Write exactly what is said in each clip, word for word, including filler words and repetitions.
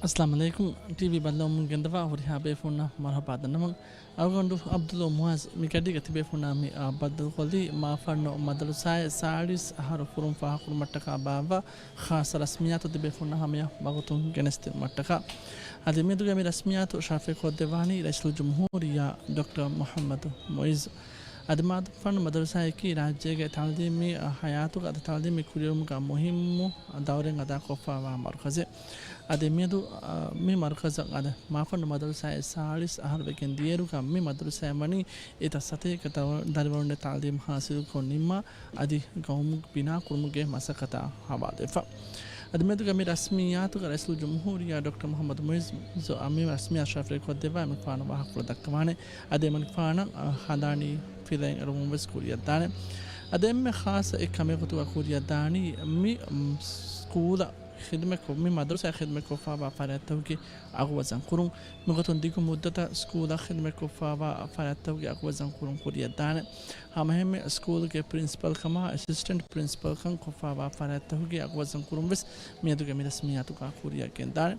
އައްސަލާމު ޢަލައިކުމް. ޓީވީ ބައްލަވަމުން ގެންދަވާ ހުރިހާ ބޭފުޅުންނަށް މަރުޙަބާ ދަންނަވަން. އަޅުގަނޑު ޢަބްދުﷲ މުޢާޒް މި ގަޑީގަ ތިބޭފުޅުންނާ މި، އާ، ބައްދަލުކޮށްލީ މާފަންނު މަދަރުސާއެއް ސާޅީސް އަހަރު ފުރުން ފާހަގަކުރުމަށްޓަކާ ބާއްވާ ޚާއްޞަ ރަސްމިއްޔާތު ތިބޭފުޅުންނާ ހަމަޔަށް ވަގުތުން ގެނެސްދިނުމަށްޓަކާ. އަދި މިއަދުގެ މި ރަސްމިއްޔާތު ޝަރަފެއް ކޮށްދެއްވާނީ ރައީސުލްޖުމްހޫރިއްޔާ ޑޮކްޓަރ މުޙައްމަދު މުޢިއްޒު. އަދި މާފަންނު މަދަރުސާއަކީ ރާއްޖޭގެ ތަޢުލީމީ ހަޔާތުގަ އަދި ތަޢުލީމީ ކުރިއެރުމުގަ މުހިއްމު ދައުރެއް އަދާކޮށްފައިވާ މަރުކަޒެއް. އަދި މިއަދު، އާ، މި މަރުކަޒަށް އަދި މާފަންނު މަދަރުސާއެއް ސާޅީސް އަހަރު ވެގެން ދިޔައިރުގަ މި މަދަރުސާއިން ވަނީ އެތައް ސަތޭކަ ދަރި-، ދަރިވަރުންނެއް ތަޢުލީމް ޙާޞިލުކޮށް ނިންމާ، އަދި ގައުމު ބިނާ ކުރުމުގެ މަސައްކަތާ ހަވާލުވެފަ. އަދި މިއަދުގެ މި ރަސްމިއްޔާތުގަ ރައީސުލްޖުމްހޫރިއްޔާ ޑޮކްޓަރ މުޙައްމަދު މުޢިއްޒު މި ރަސްމިއްޔާތު ޝަރަފެއް ކޮށްދެއްވާ އެމަނިކުފާނު ވާހަކަފުޅު ދައްކަވާނެ. އަދި އެމަނިކުފާނަށް، އަ، ހަނދާނީ ފިލައިން އެޅުމުން ވެސް ކުރިއަށްދާނެ. އަދި އެންމެ ޚާއްޞަ އެއް ކަމެއް ގޮތުގަ ކުރިއަށްދާނީ މި، މް، ސްކޫލަށް ޚިދުމަތްކޮށް، މި މަދަރުސާއަށް ޚިދުމަތްކޮށްފައިވާ ފަރާތްތަކުގެ އަގު ވަޒަން ކުރުން. މިގޮތުން ދިގު މުއްދަތަށް ސްކޫލަށް ޚިދުމަތްކޮށްފައިވާ ފަރާތްތަކުގެ އަގު ވަޒަން ކުރުން ކުރިއަށްދާނެ. ހަމައެހެންމެ ސްކޫލުގެ ޕްރިންސިޕަލް ކަމާ، އެސިސްޓެންޓް ޕްރިންސިޕަލްކަން ކޮށްފައިވާ ފަރާތްތަކުގެ އަގު ވަޒަން ކުރުން ވެސް މިއަދުގެ މި ރަސްމިއްޔާތުގަ ކުރިއަށް ގެންދާނެ.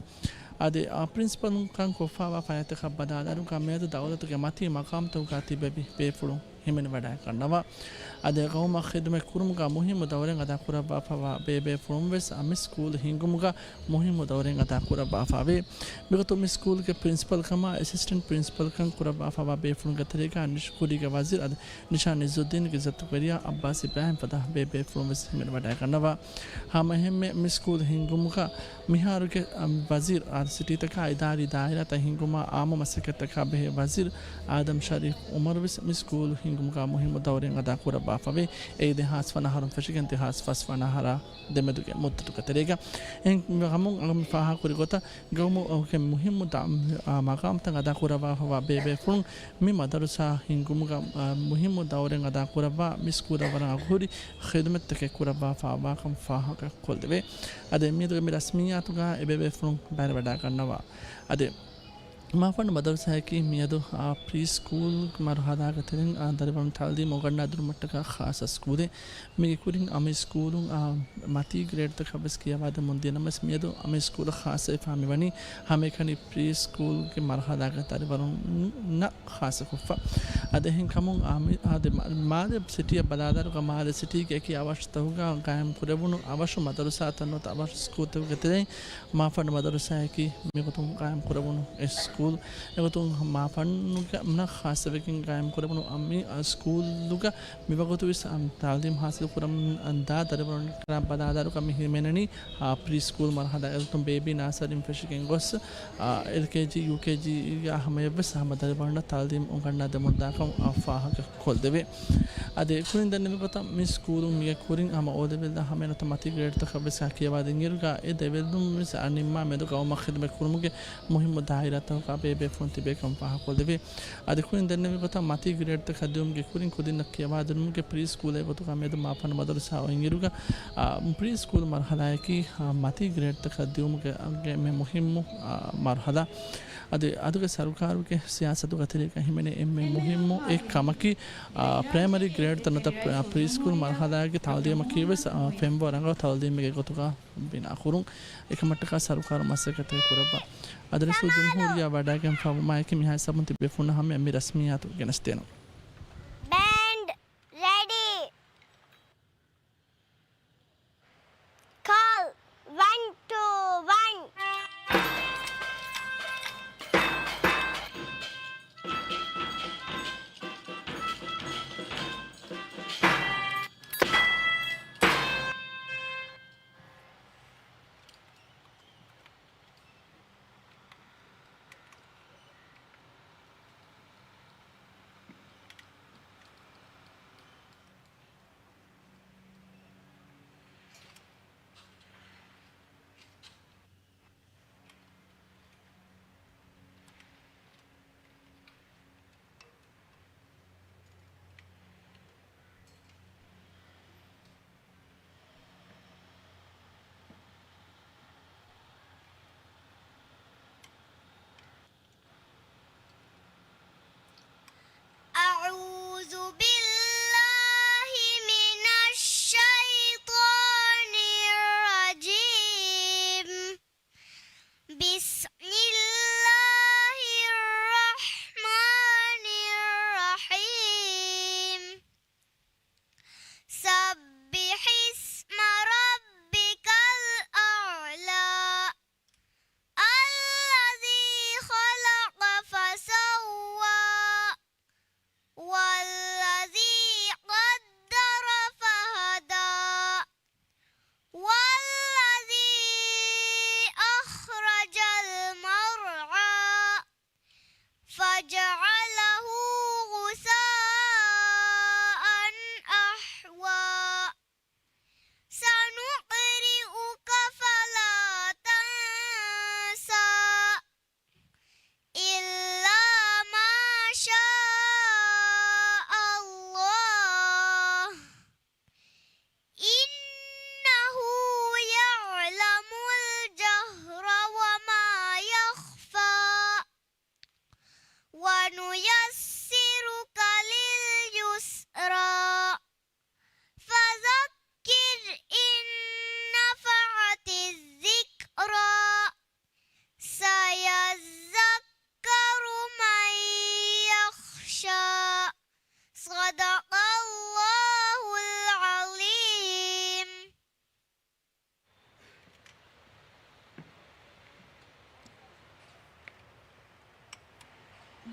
އަދި، އާ، ޕްރިންސިޕަލްކަން ކޮށްފައިވާ ފަރާތްތަކަށް ބަލާލާއިރުގަ މިއަދު ދައުލަތުގެ މަތީ މަޤާމްތަކުގަ ތިބެވި ބޭފުޅުން ހިމެނިވަޑައިގަންނަވާ. އަދި ގައުމަށް ޚިދުމަތް ކުރުމުގަ މުހިއްމު ދައުރެއް އަދާކުރައްވާފައިވާ ބޭބޭފުޅުން ވެސް މި ސްކޫލް ހިންގުމުގަ މުހިއްމު ދައުރެއް އަދާކުރައްވާފައިވޭ. މިގޮތުން މި ސްކޫލްގެ ޕްރިންސިޕަލް ކަމާ، އެސިސްޓެންޓް ޕްރިންސިޕަލްކަން ކުރައްވާފައިވާ ބޭފުޅުންގެ ތެރޭގަ ނިޝް-، ކުރީގެ ވަޒީރު އަދި ނިޝާން އިއްޒުއްދީންގެ އިއްޒަތުވެރިޔާ އައްބާސް އިބްރާހިމް ފަދަ ބޭބޭފުޅުން ވެސް ހިމެނިވަޑައިގަންނަވާ. ހަމައެހެންމެ މި ސްކޫލް ހިންގުމުގަ މިހާރުގެ، އަ، ވަޒީރު އާދެ، ސިޓީތަކާ އިދާރީ ދާއިރާތައް ހިންގުމާ އާއްމު މަސައްކަތްތަކާ ބެހޭ ވަޒީރު އާދަމް ޝަރީފް އުމަރު ވެސް މި ސްކޫލް ހިންގުމުގަ މުހިއްމު ދައުރެއް އަދާކުރައްވާފަވޭ. އެއީ ދެހާސް ވަނަ އަހަރުން ފެށިގެން ދެހާސް ފަސް ވަނަ އަހަރާ ދެމެދުގެ މުއްދަތުގެ ތެރޭގަ. އެހެން ކަމުން އަޅުގަނޑު ފާހަގަކުރި ގޮތަށް، ގައުމުގެ މުހިއްމު ދަ-، އާ، މަޤާމްތައް އަދާކުރައްވާފައިވާ ބޭބޭފުޅުން މި މަދަރުސާ ހިންގުމުގަ، އާ، މުހިއްމު ދައުރެއް އަދާކުރައްވާ މި ސްކޫލަށް ވަރަށް އަގުހުރި ޚިދުމަތްތަކެއް ކުރައްވާފައިވާކަން ފާހަގަކޮށްދެވޭ. އަދި މިއަދުގެ މި ރަސްމިއްޔާތުގަ އެބޭބޭފުޅުން ބައިވެރިވަޑައިގަންނަވާ. އަދި މާފަންނު މަދަރުސާއަކީ މިއަދު، އާ، ޕްރީ ސްކޫލް މަރުހަލާގެ ތެރެއިން، އާ، ދަރިވަރުން ތަޢުލީމް އުނގަންނާދިނުމަށްޓަކާ ޚާއްޞަ ސްކޫލެއް. މީގެ ކުރިން އަމި ސްކޫލުން، އާ، މަތީ ގްރޭޑްތަކަށް ވެސް ކިޔަވާދެމުން ދިޔަ ނަމަވެސް، މިއަދު އަމި ސްކޫލަށް ޚާއްޞަވެފާ މިވަނީ ހަމައެކަނި ޕްރީ ސްކޫލްގެ މަރުހަލާގެ ދަރިވަރުންނަށް ޚާއްޞަކޮށްފަ. އަދި އެހެން ކަމުން އާ، މި-، އާދެ، މާ-، މާލެ ސިޓީއަށް ބަލާލާއިރުގަ މާލެ ސިޓީގެ އެކި އަވަށުތަކުގަ ގާއިމް ކުރެވުނު އަވަށު މަދަރުސާތައް ނުވަތަ އަވަށު ސްކޫލްތަކުގެ ތެރެއިން މާފަންނު މަދަރުސާއަކީ މިގޮތުން ގާއިމް ކުރެވުނު އެއް ސްކޫލް. އެގޮތުން މާފަންނުގެ ނަ ޚާއްޞަވެގެން ގާއިމް ކުރެވުނު އަ-، މި، އަ، ސްކޫލުގަ މިވަގުތު ވެސް، އަ، ތަޢުލީމް ޙާޞިލު ކުރަމުން ދާ ދަރިވަރުން ބަލާލާއިރުގަ މި ހިމެނެނީ، އާ، ޕްރީ ސްކޫލް މަރުހަލާ. އެގޮތުން ބޭބީ ނާސަރީން ފެށިގެން ގޮސް، އާ، އެލްކޭޖީ، ޔޫކޭޖީގެ ހަމަޔަށް ވެސް ހަމަ ދަރިވަރުންނަށް ތަޢުލީމް އުނގަންނާ ދެމުންދާކަން، އާ، ފާހަގަ ކޮށްދެވޭ. އަދި ކުރިން ދެންނެވި ގޮތަށް މި ސްކޫލުން މީގެ ކުރިން ހަމަ އޯލެވެލްއާ ހަމައެއް ނުވަތަ މަތީ ގްރޭޑްތަކަށް ވެސް ކިޔަވާދިންއިރުގަ އެ ދެވެލުން ވެސް ނިންމާ މެދު ގައުމަށް ޚިދުމަތް ކުރުމުގެ މުހިއްމު ދާއިރާތަކުގަ ބޭބޭފުޅުން ތިބޭކަން ފާހަގަކޮށްލެވޭ. އަދި ކުރިން ދެންނެވި ގޮތަށް މަތީ ގްރޭޑްތަކަށް ދިއުމުގެ ކުރިން ކުދިންނަށް ކިޔަވާދިނުމުގެ ޕްރީ ސްކޫލެއް ގޮތުގަ މެދު މާފަންނު މަދަރުސާ އޮތްއިރުގަ، އާ، ޕްރީ ސްކޫލް މަރުހަލާއަކީ، އާ، މަތީ ގްރޭޑްތަކަށް ދިއުމުގެ، ގެ މެ މުހިއްމު، އާ، މަރުހަލާ. އަދި އަދުގެ ސަރުކާރުގެ ސިޔާސަތުގެ ތެރޭގަ ހިމެނޭ އެންމެ މުހިއްމު އެއް ކަމަކީ، އާ، ޕްރައިމަރީ ގްރޭޑްތައް ނުވަތަ ޕްރީ ސްކޫލް މަރުހަލާގެ ތަޢުލީމަކީ ވެސް، އާ، ފެންވަރަށް ރަނގަޅު ތަޢުލީމެއްގެ ގޮތުގަ ބިނާކުރުން. އެކަމަށްޓަކާ ސަރުކާރު މަސައްކަތެއް ކުރައްވާ. އަދި ރައީސުލްޖުމްހޫރިއްޔާ ވަޑައިގެންފަވުމާއެކީ މިހާ ހިސާބުން ތިބޭފުޅުންނަށް ހަމަޔަށް މި ރަސްމިއްޔާތު ގެނެސްދޭނަން. Band ready. Call one two one.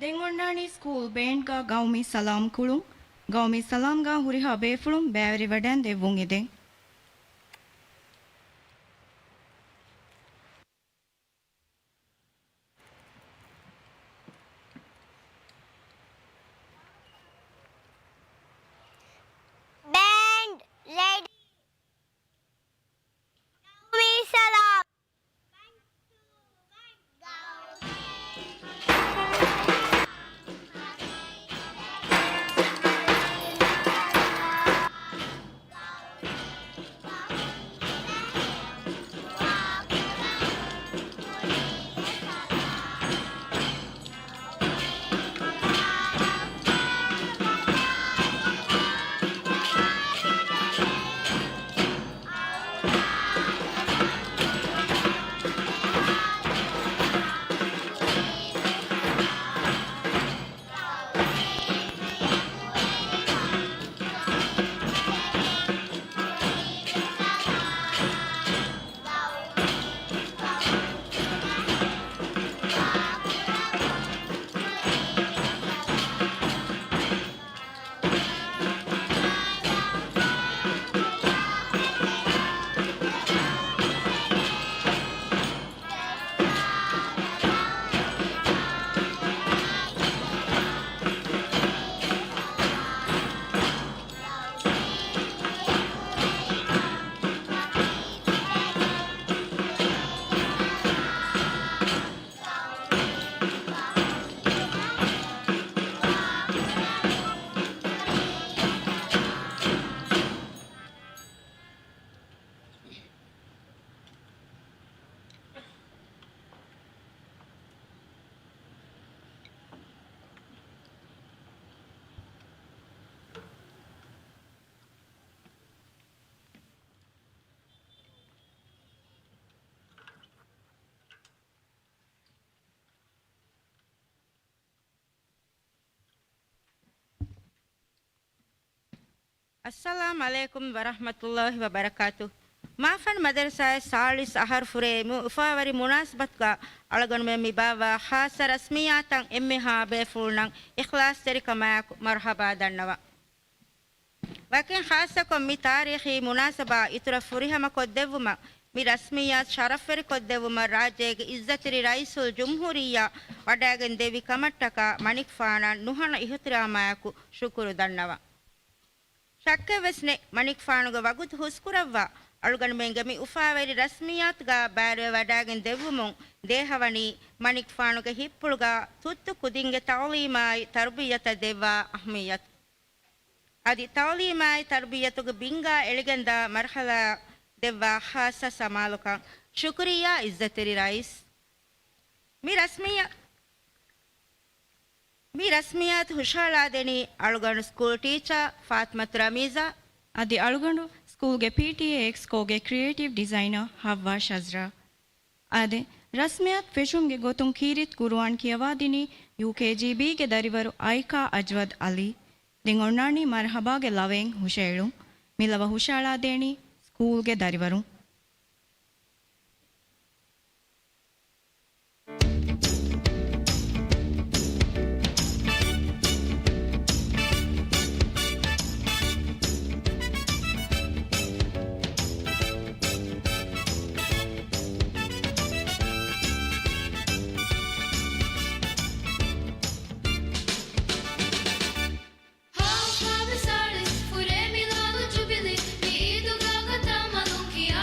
ދެން އޮންނާނީ ސްކޫލް ބޭންޑްގަ ގައުމީ ސަލާމް ކުޅުން. ގައުމީ ސަލާމްގަ ހުރިހާ ބޭފުޅުން ބައިވެރިވަޑައިން ދެއްވުން އެދެން. ބޭންޑް ރެޑީ. ގައުމީ ސަލާމް. އައްސަލާމް ޢަލައިކުމް ވަރަޙްމަތުﷲި ވަބަރަކާތު. މާފަން މަދަރުސާއަށް ސާޅީސް އަހަރު ފުރޭ މި އުފާވެރި މުނާސަބަތުގަ އަޅުގަނޑުމެން މި ބާއްވާ ޚާއްޞަ ރަސްމިއްޔާތަށް އެންމެހާ ބޭފުޅުންނަށް އިޚްލާޞްތެރިކަމާއެކު މަރުޙަބާ ދަންނަވަން. ވަކިން ޚާއްޞަކޮށް މި ތާރީޚީ މުނާސަބާ އިތުރަށް ފުރިހަމަ ކޮށްދެއްވުމަށް މި ރަސްމިއްޔާތު ޝަރަފްވެރި ކޮށްދެއްވުމަށް ރާއްޖޭގެ އިއްޒަތްތެރި ރައީސުލްޖުމްހޫރިއްޔާ ވަޑައިގެން ދެއްވި ކަމަށްޓަކާ މަނިކުފާނަށް ނުހަނު އިޙްތިރާމާއެކު ޝުކުރު ދަންނަވަން. ޝައްކެއްވެސް ނެތް، މަނިކުފާނުގެ ވަގުތު ހުސްކުރައްވާ، އަޅުގަނޑުމެންގެ މި އުފާވެރި ރަސްމިއްޔާތުގަ ބައިވެރިވެވަޑައިގެން ދެއްވުމުން ދޭހަވަނީ، މަނިކުފާނުގެ ހިތްޕުޅުގަ ތުއްތު ކުދިންގެ ތަޢުލީމާއި ތަރުބިއްޔަތަށް ދެއްވާ އަހައްމިއްޔަތު. އަދި ތަޢުލީމާއި ތަރުބިއްޔަތުގެ ބިންގާ އެޅިގެންދާ މަރުޙަލާއަށް ދެއްވާ ޚާއްޞަ ސަމާލުކަން. ޝުކުރިއްޔާ އިއްޒަތްތެރި ރައީސް. މި ރަސްމިއްޔާ-، މި ރަސްމިއްޔާތު ހުށަހަޅާދެނީ އަޅުގަނޑު ސްކޫލް ޓީޗާ ފާތިމަތު ރަމީޒާ. އަދި އަޅުގަނޑު ސްކޫލްގެ ޕީޓީއޭ އެކްސްކޯގެ ކްރިއޭޓިވް ޑިޒައިނަރ ހައްވާ ޝަޒްރާ. އާދެ، ރަސްމިއްޔާތު ފެށުމުގެ ގޮތުން ކީރިތި ޤުރުއާން ކިޔަވާދިނީ ޔޫކޭޖީބީގެ ދަރިވަރު އައިކާ އަޖްވަދް ޢަލީ. ދެން އޮންނާނީ މަރުޙަބާގެ ލަވައެއް ހުށައެޅުން. މި ލަވަ ހުށައަޅާދޭނީ ސްކޫލްގެ ދަރިވަރުން. ހާ، ހާ ވިސާޅި ފުރޭ މިލާދު ޖުބިލީ، މި އީދުގަ ކަތާ މަލުން ކިޔާ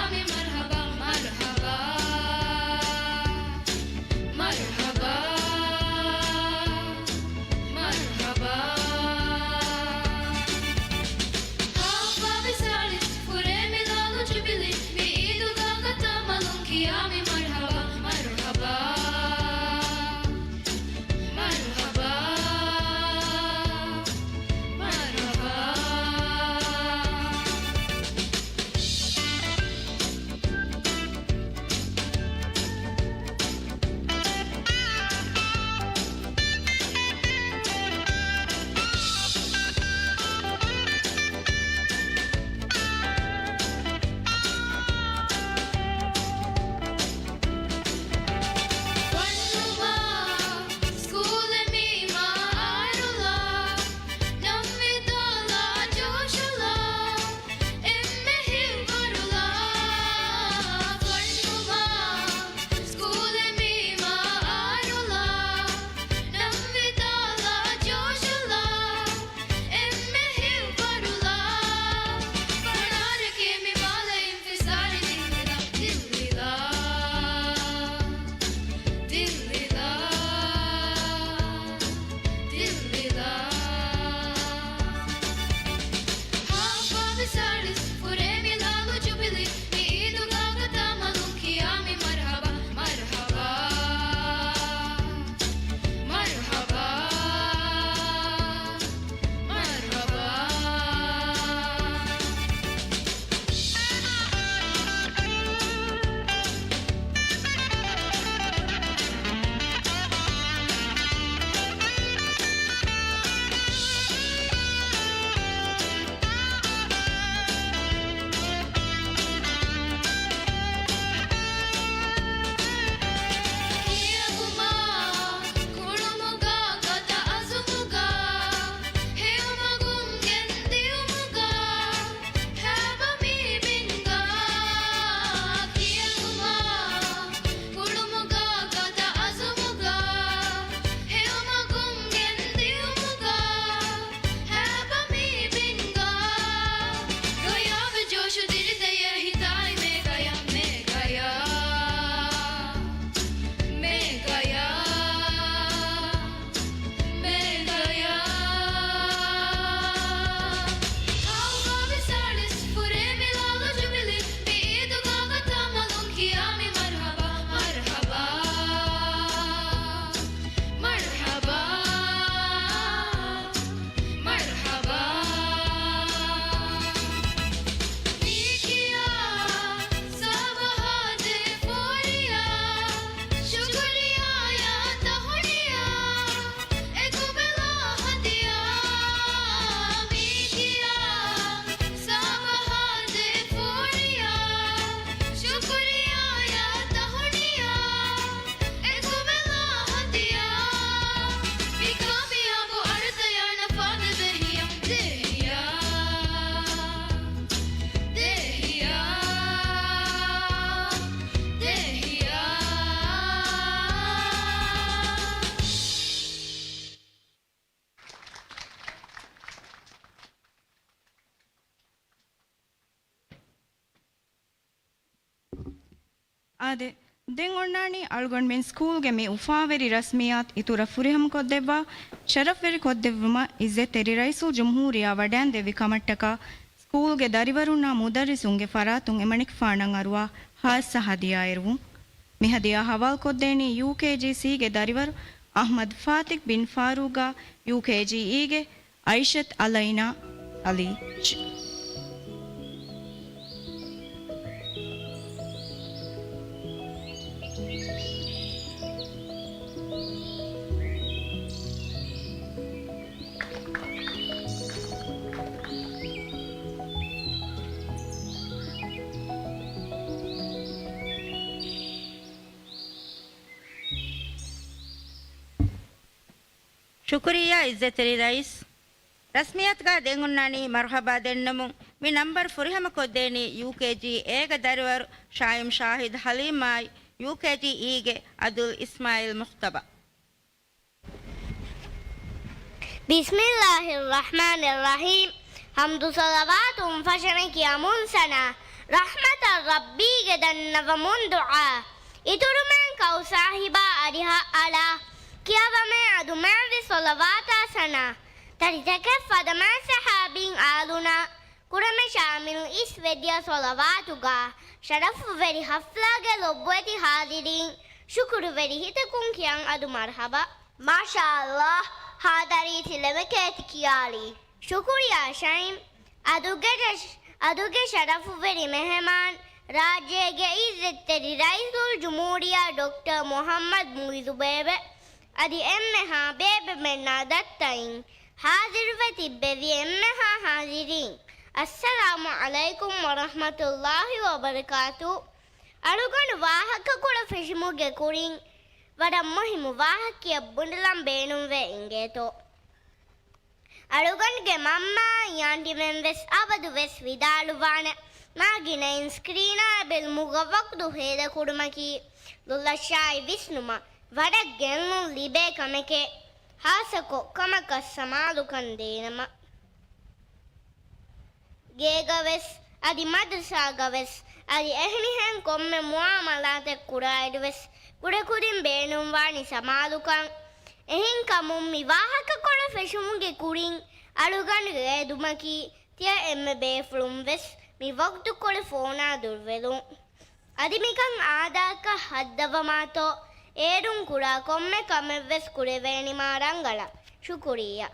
އާދެ، ދެން އޮންނާނީ އަޅުގަނޑުމެން ސްކޫލްގެ މި އުފާވެރި ރަސްމިއްޔާތު އިތުރަށް ފުރިހަމަކޮށްދެއްވާ، ޝަރަފްވެރިކޮށްދެއްވުމަށް އިއްޒަތްތެރި ރައީސުލްޖުމްހޫރިއްޔާ ވަޑައިންދެއްވި ކަމަށްޓަކާ، ސްކޫލްގެ ދަރިވަރުންނާ މުދައްރިސުންގެ ފަރާތުން އެމަނިކުފާނަށް އަރުވާ ހާއްސަ ހަދިޔާއެރުވުން. މި ހަދިޔާ ހަވާލުކޮށްދޭނީ ޔޫކޭޖީ ސީގެ ދަރިވަރު އަޙްމަދު ފާތިހް ބިން ފާރޫގާ، ޔޫކޭޖީ އީގެ އައިޝަތު އަލައިނާ އަލީ. ޝުކުރިއްޔާ އިއްޒަތްތެރި ރައީސް. ރަސްމިއްޔާތުގަ ދެން އޮންނާނީ މަރުޙަބާ ދެންނެމުން. މި ނަންބަރު ފުރިހަމަކޮށްދޭނީ ޔޫކޭޖީ އޭގެ ދަރިވަރު ޝާއިމް ޝާހިދު ޙަލީމާއި، ޔޫކޭޖީ އީގެ އަދުލް އިސްމާއިލް މުޚްތަބާ. ބިސްމިއްލާހިއްރަޙްމާނިއްރަޙީމް. ޙަމްދު ޞަލަވާތުން ފަށަނަ ކިޔަމުން ސަނާ، ރަޙްމަތަށް ރައްބީގެ ދަންނަވަމުން ދުޢާ، އިތުރުމެން ކައު ސާހިބާ އަރިހަށް އަޅާ، ކިޔަވަމޭ އަދުމާވި ޞަލަވާތާ ސަނާ، ތަރިތަކެއް ފަދަމާ ޞަޙާބީން އާލުންނާ، ކުރަމެ ޝާމިލު އިސް ވެދިޔަ ޞަލަވާތުގާ، ޝަރަފުވެރި ޙަފްލާގެ ލޮބުވެތި ޙާޟިރީން، ޝުކުރުވެރި ހިތަކުން ކިޔަން އަދު މަރުޙަބާ. މާޝާﷲ، ޙާޟަރީ ތި ލެވެކޭ ތި ކިޔާލީ. ޝުކުރިއްޔާ ޝައިމް. އަދުގެ ޝަ-، އަދުގެ ޝަރަފުވެރި މެހެމާން، ރާއްޖޭގެ އިއްޒަތްތެރި ރައީސުލްޖުމްހޫރިއްޔާ ޑޮކްޓަރ މުޙައްމަދު މުޢިއްޒު ބޭބެ، އަދި އެންމެ ހާ ބޭބެމެންނާ ދައްތައިން، ޙާޟިރުވެ ތިއްބެވި އެންމެހާ ޙާޟިރީން، އައްސަލާމު ޢަލައިކުމް ވަރަޙްމަތުﷲ ވަބަރަކާތު. އަޅުގަނޑު ވާހަކަކޮޅު ފެށުމުގެ ކުރިން، ވަރަށް މުހިއްމު ވާހަކައެއް ބުނެލަން ބޭނުންވެ އިނގޭތޯ. އަޅުގަނޑުގެ މަންމާއި އާންޓީމެން ވެސް އަބަދު ވެސް ވިދާޅުވާނެ، މާ ގިނައިން ސްކްރީނާ ބެލުމުގަ ވަގުތު ހޭދަކުރުމަކީ، ދުލަށާއި ވިސްނުމަށް ވަރަށް ގެއްލުން ލިބޭ ކަމެކޭ. ހާއްސަކޮށް ކަމަކަށް ސަމާލުކަން ދޭނަމަ. ގޭގަވެސް، އަދި މަދްރަސާގަވެސް، އަދި އެހެނިހެން ކޮންމެ މުއާމަލާތެއް ކުރާއިރުވެސް، ކުޑަކުދިން ބޭނުންވާނީ ސަމާލުކަން. އެހެންކަމުން މި ވާހަކަކޮޅު ފެށުމުގެ ކުރިން އަޅުގަނޑުގެ އެދުމަކީ، ތިޔަ އެންމެ ބޭފުޅުން ވެސް މި ވަގުތުކޮޅު ފޯނާ ދުރުވެލުން. އަދި މިކަން އާދައަކަށް ހައްދަވަމާތޯ، އޭރުން ކުރާ ކޮންމެ ކަމެއް ވެސް ކުރެވޭނީމާ ރަނގަޅަށް. ޝުކުރިއްޔާ.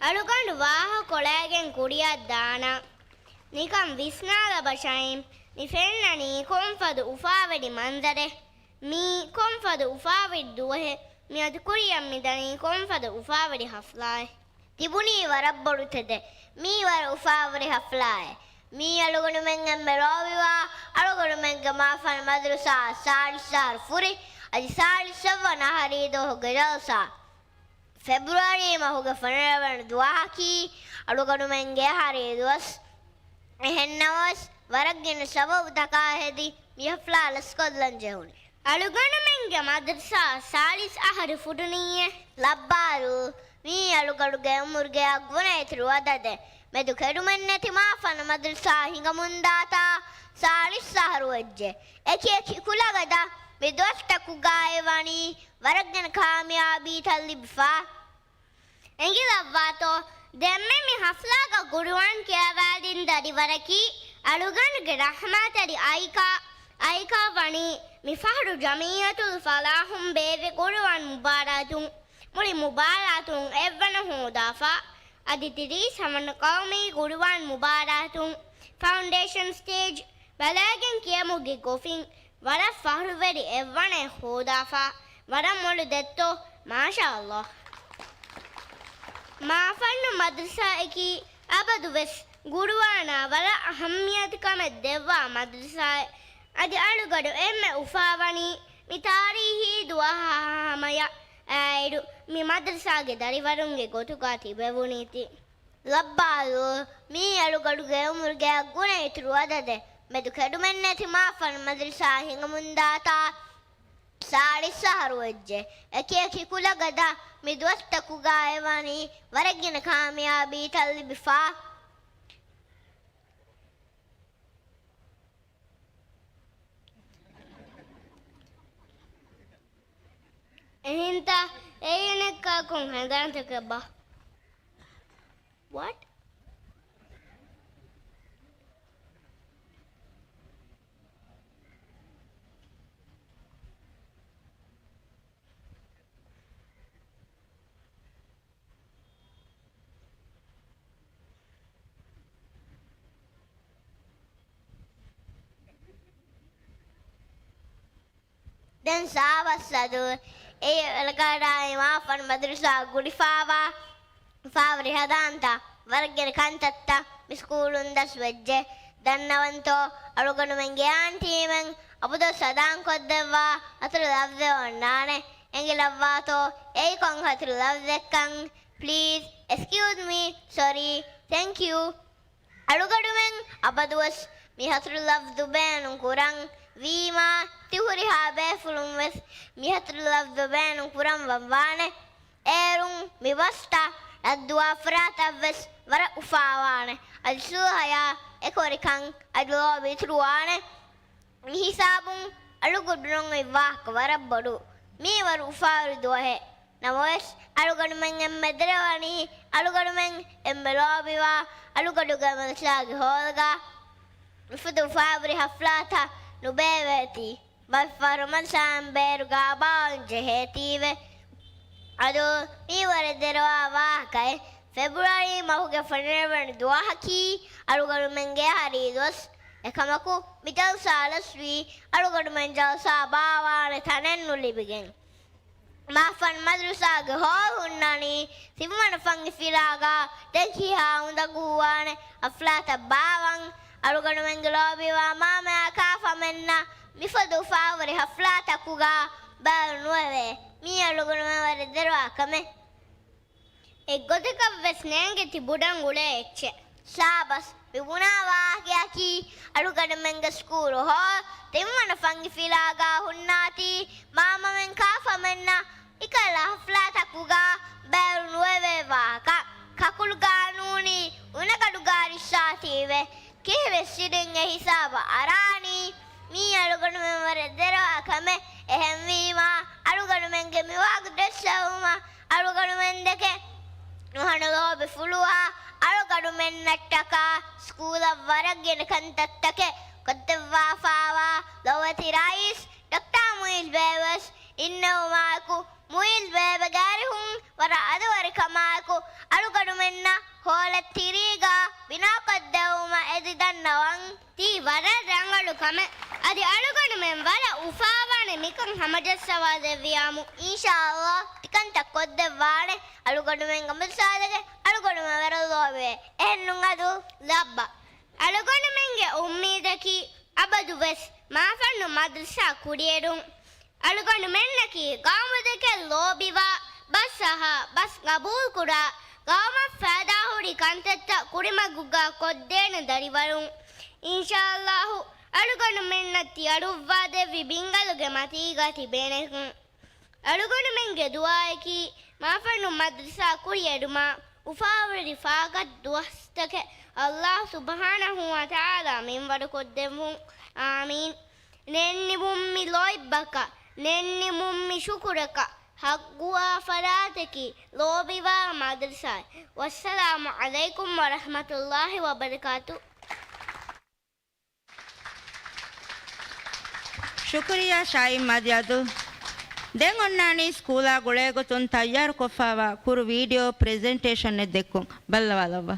އަޅުގަނޑު ވާހަކަ ކޮޅައިގެން ކުރިއަށް ދާނަން. ނިކަން ވިސްނާލަބަ ޝައިމް، މި ފެންނަނީ ކޮންފަދަ އުފާވެރި މަންޒަރެއް؟ މީ ކޮންފަދަ އުފާވެރި ދުވަހެއް؟ މިއަދު ކުރިއަށް މިދަނީ ކޮންފަދަ އުފާވެރި ހަފްލާއެއް؟ ތިބުނީ ވަރަށް ބޮޑު ތެދެއް. މީ ވަރަށް އުފާވެރި ހަފްލާއެއް. މީ އަޅުގަނޑުމެން އެންމެ ލޯބިވާ އަޅުގަނޑުމެންގެ މާފަން މަދްރަސާ ސާޅީސް އަހަރު ފުރި، އަދި ސާޅީސް އަށްވަނަ އަހަރީ ދުވަހުގެ ޖަލްސާ. ފެބްރުއަރީ މަހުގެ ފަނަރަ ވަނަ ދުވަހަކީ އަޅުގަނޑުމެންގެ އަހަރީ ދުވަސް. އެހެންނަމަވެސް، ވަރަށް ގިނަ ސަބަބުތަކާ ހެދި މި ހަފްލާ ލަސްކޮށްލަން ޖެހުނީ. އަޅުގަނޑުމެންގެ މަދްރަސާ ސާޅީސް އަހަރު ފުރުނީއޭ. ލައްބާލު، މީ އަޅުގަނޑުގެ އުމުރުގެ އަށްވަނަ އިތުރު އަދަދެއް. މެދު ކެޑުމެއްނެތި މާފަނަ މަދްރަސާ ހިނގަމުންދާތާ ސާޅީސް އަހަރު ވެއްޖެ. އެކި އެކި ކުލަގަދަ މި ދުވަސްތަކުގައި ވަނީ ވަރަށް ގިނަ ކާމިޔާބީތައް ލިބިފަ. އެނގިލައްވާތޯ، ދެންމެ މި ހަފްލާގަ ގުރުއާން ކިޔަވާދިން ދަރިވަރަކީ އަޅުގަނޑުގެ ރަޙްމާތެރި އައިކާ، އައިކާ ވަނީ މިފަހަރު ޖަމިއްޔަތުލް ފަލާޙުން ބޭއްވި ގުރުއާން މުބާރާތުން، މުޅި މުބާރާތުން އެއްވަނަ ހޯދާފަ، އަދި ތިރީސް ހަވަނަ ޤައުމީ ގުރުއާން މުބާރާތުން ފައުންޑޭޝަން ސްޓޭޖް ބަލައިގެން ކިޔަމުގެ ގޮފިން ވަރަށް ފަހުރުވެރި އެއްވަނައެއް ހޯދާފަ، ވަރަށް މޮޅު ދެއްތޯ، މާޝާﷲ. މާފަންނު މަދްރަސާއަކީ އަބަދުވެސް ގުރުއާނާ ވަރަށް އަހައްމިޔަތު ކަމެއް ދެއްވާ މަދްރަސާއެއް. އަދި އަޅުގަޑު އެންމެ އުފާވަނީ މި ތާރީހީ ދުވަހާ ހަމަޔަށް އައިއިރު، މި މަދްރަސާގެ ދަރިވަރުންގެ ގޮތުގަ ތިބެވުނީތީ. ލައްބާލު، މީ އަޅުގަޑުގެ އުމުރުގެ އަށްގުނަ އިތުރު އަދަދެއް. މެދު ކެޑުމެއްނެތި މާފަން މަދްރަސާ ހިނގަމުންދާތާ ސާޅީސް އަހަރު ވެއްޖެ. އެކި އެކި ކުލަގަދަ މި ދުވަސްތަކުގައި ވަނީ ވަރަށް ގިނަ ކާމިޔާބީތައް ލިބިފަ. ތާ، އެއީ ނެއްކާކުން ހަނދާންތަކެއްބާ؟ What? ދެން ސާބަސް އަދު އެއީ އެލަކާޑާއި މާފަން މަދުރުސާ ގުޅިފާވާ އުފާވެރި ހަނދާންތައް، ވަރަށް ގިނަ ކަންތައްތައް މި ސްކޫލުން ދަސްވެއްޖެ. ދަންނަވަންތޯ އަޅުގަނޑުމެންގެ އާންޓީމެން އަބަދުވެސް ހަނދާންކޮށްދެއްވާ ހަތަރު ލަފްޒެއް އޮންނާނެ. އެނގިލައްވާތޯ އެއީ ކޮން ހަތަރު ލަފްޒެއްކަން؟ Please, excuse me, sorry, thank you. އަޅުގަނޑުމެން އަބަދުވެސް މި ހަތަރު ލަފްޒު ބޭނުން ކުރަން ވީމާ، ތި ހުރިހާ ބޭފުޅުން ވެސް މި ހަތަރު ލަފްޒު ބޭނުން ކުރަން ވަންވާނެ. އޭރުން މި ބަސްތައް ރައްދުވާ ފަރާތަށް ވެސް ވަރަށް އުފާވާނެ. އަދި ސުލްހަޔާ އެކުވެރިކަން އަދި ލޯބި އިތުރުވާނެ. މި ހިސާބުން އަޅުގަނޑުމެން އޮތް ވާހަކަ ވަރަށް ބޮޑު. މީ ވަރު އުފާވެރި ދުވަހެއް. ނަމަވެސް، އަޅުގަނޑުމެން އެންމެ ދެރަވަނީ، އަޅުގަނޑުމެން އެންމެ ލޯބިވާ އަޅުގަނޑުގެ މަދްރަސާގެ ހޯލްގަ މިފަދަ އުފާވެރި ހަފްލާތައް ނުބޭއްވޭތީ. ބައެއްފަހަރު މަދްރަސާއިން ބޭރުގަ ބާވަން ޖެހޭތީވެ. އަދު މީ ވަރަށް ދެރަވާ ވާހަކައެއް. ފެބްރުއަރީ މަހުގެ ފަނަރަވަނަ ދުވަހަކީ އަޅުގަނޑުމެންގެ އަހަރީ ދުވަސް. އެކަމަކު، މި ޖަލްސާ ލަސްވީ އަޅުގަނޑުމެން ޖަލްސާ ބާވާނެ ތަނެއް ނުލިބިގެން. މާފަން މަދްރަސާގެ ހޯލް ހުންނަނީ ތިންވަނަ ފަންގި ފިލާގަ ދެން ކިހާ އުނދަގޫވާނެ ހަފްލާތައް ބާވަން. އަޅުގަނޑުމެންގެ ލޯބިވާ މާމަޔާ ކާފަމެންނަށް މިފަދަ އުފާވެރި ހަފްލާތަކުގަ ބޭރު ނުވެވޭ. މީ އަޅުގަނޑުމެން ވަރަށް ދެރަވާ ކަމެއް. އެއްގޮތަކަށްވެސް ނޭނގެ ތިބުޑަން އުޅޭ އެއްޗެއް. ޝާބަސް، މި ބުނާ ވާހަކަޔަކީ އަޅުގަނޑުމެންގެ ސްކޫލު ހޯލް ތިންވަނަ ފަންގި ފިލާގަ ހުންނާތީ މާމަމެން ކާފަމެންނަށް މިކަހަލަ ހަފްލާތަކުގަ ބޭރު ނުވެވޭ ވާހަކަ. ކަކުލުގަ ނޫނީ އުނަގަޑުގަ ރިއްސާތީވެ. ކިހިނެއް ސިޑިން އެ ހިސާބަށް އަރާނީ؟ މީ އަޅުގަނޑުމެން ވަރަށް ދެރަވާ ކަމެއް. އެހެންވީމާ، އަޅުގަނޑުމެންގެ މިވާގު ދެއްސެވުމަށް އަޅުގަނޑުމެންދެކެ ނުހަނު ލޯބި ފުލުވާ އަޅުގަނޑުމެންނަށްޓަކާ ސްކޫލަށް ވަރަށް ގިނަ ކަންތައްތަކެއް ކޮށްދެއްވާފާވާ ލޮބުވެތި ރައީސް ޑޮކްޓާ މުއިޒް ބޭބެ ވެސް އިންނެވުމާއެކު، މުއިޒް ބޭބެގެ އަރިހުން ވަރަށް އަދުވެރިކަމާއެކު އަޅުގަނޑުމެންނަށް ހޯލެއް ތިރީގަ ބިނާކޮށްދެއްވުމަށް އެދި ދަންނަވަން. ތީ ވަރަށް ރަނގަޅު ކަމެއް. އަދި އަޅުގަނޑުމެން ވަރަށް އުފާވާނެ މިކަން ހަމަޖައްސަވާ ދެއްވިޔާމު. އިންޝާﷲ ތިކަންތައް ކޮށްދެއްވާނެ. އަޅުގަނޑުމެންގެ މުސާދަގެ އަޅުގަނޑުމެން ވަރަށް ލޯބިވޭ. އެހެންނު އަދު ލައްބަ. އަޅުގަނޑުމެންގެ އުއްމީދަކީ އަބަދުވެސް މާފަންނު މަދްރަސާ ކުރިއެރުން. އަޅުގަނޑުމެންނަކީ ގައުމުދެކެ ލޯބިވާ، ބަސްއަހާ، ބަސް ގަބޫލުކުރާ، ގައުމަށް ފައިދާހުރި ކަންތައްތައް ކުރިމަގުގަ ކޮށްދޭނެ ދަރިވަރުން. އިންޝާﷲ އަޅުގަނޑުމެންނަށް ތި އަޑުއްވާދެއްވި ބިންގަލުގެ މަތީގަ ތިބޭނެކަން. އަޅުގަނޑުމެންގެ ދުޢާއަކީ މާފަންނު މަދްރަސާ ކުރިއެރުމާ އުފާވެރި ފާގަތް ދުވަސްތަކެއް ﷲ ސުބްޙާނަހޫ ވަތަޢާލާ މިންވަރުކޮށްދެއްވުން. އާމީން. ނެންނިމުން މި ލޯތްބަކަށް، ނެންނިމުން މި ޝުކުރަކަށް ޙައްޤުވާ ފަރާތަކީ ލޯބިވާ މަދްރަސާއެއް. ވައްސަލާމު ޢަލައިކުމް ވަރަޙްމަތުﷲި ވަބަރަކާތު. ޝުކުރިއްޔާ ޝާހިން މާދިޔާދު. ދެން އޮންނާނީ ސްކޫލާ ގުޅޭގޮތުން ތައްޔާރުކޮށްފާވާ ކުރު ވީޑިއޯ ޕްރެޒެންޓޭޝަންއެއް ދެއްކުން. ބައްލަވާލައްވާ.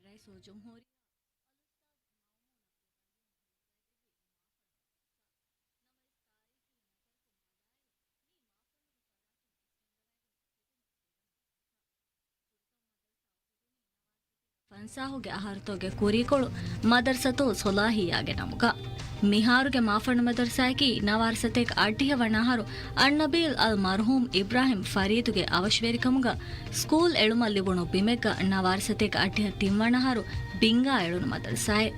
ރައީސުލްޖުމްހޫރިއްޔާ ފަންސާހުގެ އަހަރުތަކުގެ ކުރީކޮޅު މަދަރްސަތުލް ޞަލާޙިއްޔާގެ ނަމުގަ. މިހާރުގެ މާފަންނު މަދަރުސާއަކީ ނަވާރަ ސަތޭކަ އަށްޑިހަ ވަނަ އަހަރު އަންނަބީލް އަލް މަރުހޫމް އިބްރާހިމް ފަރީދުގެ އަވަށުވެރިކަމުގަ ސްކޫލް އެޅުމަށް ލިބުނު ބިމެއްގަ ނަވާރަ ސަތޭކަ އަށްޑިހަ ތިން ވަނަ އަހަރު ބިންގާ އެޅުނު މަދަރުސާއެއް.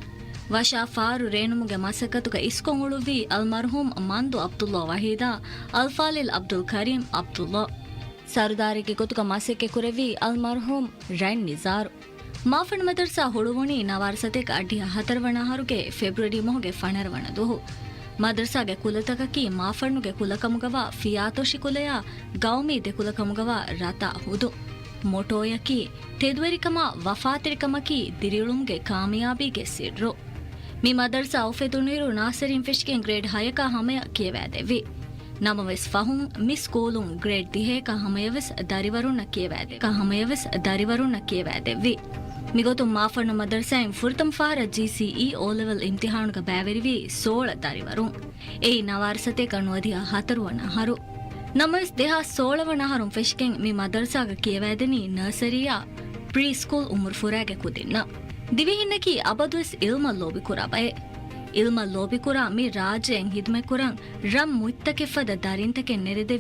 ވަށާ ފާރު ރޭނުމުގެ މަސައްކަތުގަ އިސްކޮށް އުޅުއްވީ އަލް މަރުހޫމް މަންދު ޢަބްދުﷲ ވަޙީދާ، އަލް ފާޟިލް ޢަބްދުލް ކަރީމް ޢަބްދުﷲ. ސަރުދާރެއްގެ ގޮތުގަ މަސައްކަތް ކުރެއްވީ އަލް މަރުހޫމް ރަތް ނިޒާރު. މާފަންނު މަދަރުސާ ހުޅުވުނީ ނަވާރަ ސަތޭކަ އަށްޑިހަ ހަތަރު ވަނަ އަހަރުގެ ފެބްރުއަރީ މަހުގެ ފަނަރަ ވަނަ ދުވަހު. މަދަރުސާގެ ކުލަތަކަކީ މާފަންނުގެ ކުލަކަމުގަވާ ފިޔާތޮށި ކުލަޔާ ގައުމީ ދެކުލަކަމުގަވާ ރަތާ ހުދު. މޮޓޯއަކީ ތެދުވެރިކަމާ ވަފާތެރިކަމަކީ ދިރިއުޅުމުގެ ކާމިޔާބީގެ ސިއްރު. މި މަދަރުސާ އުފެދުނުއިރު ނާސަރީން ފެށިގެން ގްރޭޑް ހަޔަކާ ހަމަޔަށް ކިޔަވައިދެއްވި. ނަމަވެސް ފަހުން މި ސްކޫލުން ގްރޭޑް ދިހަޔަކާ ހަމަޔަށްވެސް ދަރިވަރުންނަށް ކިޔަވައިދެއްވި. ހަމަޔަށްވެސް ދަރިވަރުންނަށް ކިޔަވައިދެއްވި. މިގޮތުން މާފަންނު މަދަރުސާއިން ފުރަތަމަ ފަހަރަށް ޖީސީއީ އޯލެވެލް އިމްތިހާނުގަ ބައިވެރިވީ ސޯޅަ ދަރިވަރުން. އެއީ ނަވާރަ ސަތޭކަ ނުވަދިހަ ހަތަރު ވަނަ އަހަރު. ނަމަވެސް ދެހާސް ސޯޅަ ވަނަ އަހަރުން ފެށިގެން މި މަދަރުސާގަ ކިޔަވައިދެނީ ނަރްސަރީއާ ޕްރީ ސްކޫލް އުމުރު ފުރާގެ ކުދިންނަށް. ދިވެހިންނަކީ އަބަދުވެސް އިލްމަށް ލޯބިކުރާ ބައެއް. އިލްމަށް ލޯބިކުރާ މި ރާއްޖެއިން ހިދުމަތްކުރަން ރަށް މުއްތަކެއް ފަދަ ދަރިންތަކެއް ނެރެދެއްވި